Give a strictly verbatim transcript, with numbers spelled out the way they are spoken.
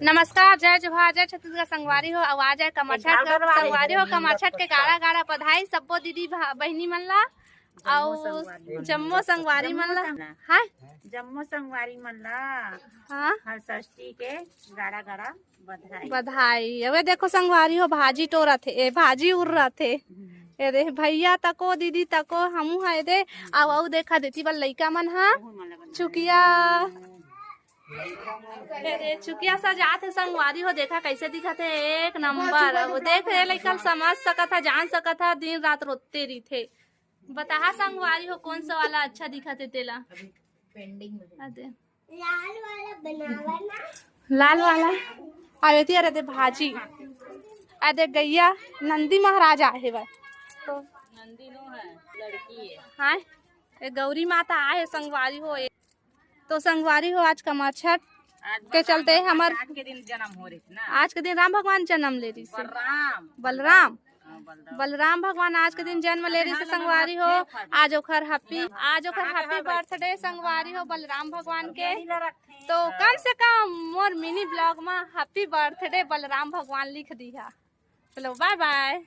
नमस्कार, जय जोहार, जय छत्तीसगढ़ संगवारी हो। अउ आज आए कमरछठ संगवारी हो, कमरछठ के गाड़ा गाड़ा बधाई सब्बो दीदी भा-, बहिनी मन ला, अउ जम्मो संगवारी मन ला। हाँ, जम्मो संगवारी मन ला हाँ। हर षष्ठी के गाड़ा गाड़ा बधाई। बधाई। अबे देखो संगवारी हो, भाजी टोरत हे, ए, भाजी उर्रत हे। ए दे भैया तको, दीदी तको, हमू हा ए दे। अउ अउ देखा देती बल लइका मन हा चुकिया। ए दे चुकिया सजात हे संगवारी हो, देखा कैसे दिखत हे, एक नंबर। अब देख रे लइका समझ सकत हा, जान सकत हा, दिन रात रोते रहिथे। बताहा संगवारी हो, कौन सा वाला अच्छा दिखत हे तेला। पेंडिंग में। आ दे। लाल वाला बनावा ना। लाल वाला। अरे ते, अरे ते भाजी। अरे गैया, नंदी महाराज आहे बा। तो नंदी नो है, लड़की है। हाँ, ए गौरी माता आहे संगवारी हो। ए, तो संगवारी हो, आज कमरछठ आज के चलते हमर आज के दिन जन्म हो रही ना। आज के दिन राम भगवान जन्म ले रही से। बलराम। बलराम। हाँ, बलराम। बलराम भगवान आज के दिन जन्म ले रही से संगवारी हो। आज ओखर हैप्पी, आज ओखर हैप्पी बर्थडे संगवारी हो बलराम भगवान के। तो कम से कम मोर मिनी ब्लॉग में हैप्पी बर्थडे बलराम भगवान लिख दिहा। चलो बाय बाय।